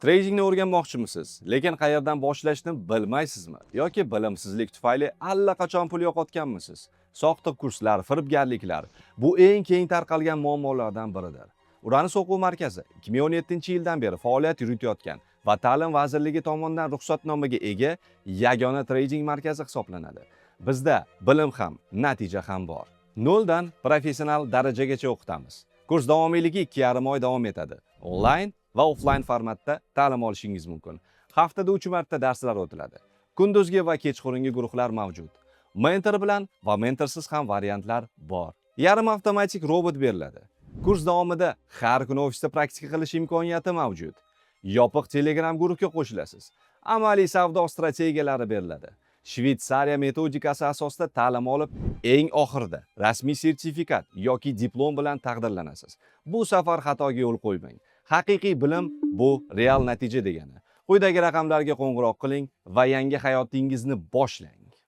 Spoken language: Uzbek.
Tradingni o'rganmoqchimisiz, lekin qayerdan boshlashni bilmaysizmi? Yoki bilimsizlik tufayli allaqachon pul yo'qotganmisiz? Soxta kurslar, firibgarliklar bu eng keng tarqalgan muammolardan biridir. Uranus o'quv markazi 2017-yildan beri faoliyat yuritayotgan va Ta'lim vazirligi tomonidan ruxsatnomaga ega yagona trading markazi hisoblanadi. Bizda bilim ham, natija ham bor. Noldan professional darajagacha o'qitamiz. Kurs davomiyligi 2,5 oy davom etadi. Onlayn va offlayn formatda ta'lim olishingiz mumkin. Haftada 3 marta darslar o'tiladi. Kunduzgi va kechqurungi guruhlar mavjud. Mentor bilan va mentorsiz ham variantlar bor. Yarim avtomatik robot beriladi. Kurs davomida har kuni ofisda praktika qilish imkoniyati mavjud. Yopiq Telegram guruhga qo'shilasiz. Amaliy savdo strategiyalari beriladi. Shvetsariya metodikasi asosida ta'lim olib, eng oxirida rasmiy sertifikat yoki diplom bilan taqdirlanasiz. Bu safar xatoga yo'l qo'ymang. Haqiqiy bilim bu real natija degani. Quyidagi raqamlarga qo'ng'iroq qiling va yangi hayotingizni boshlang.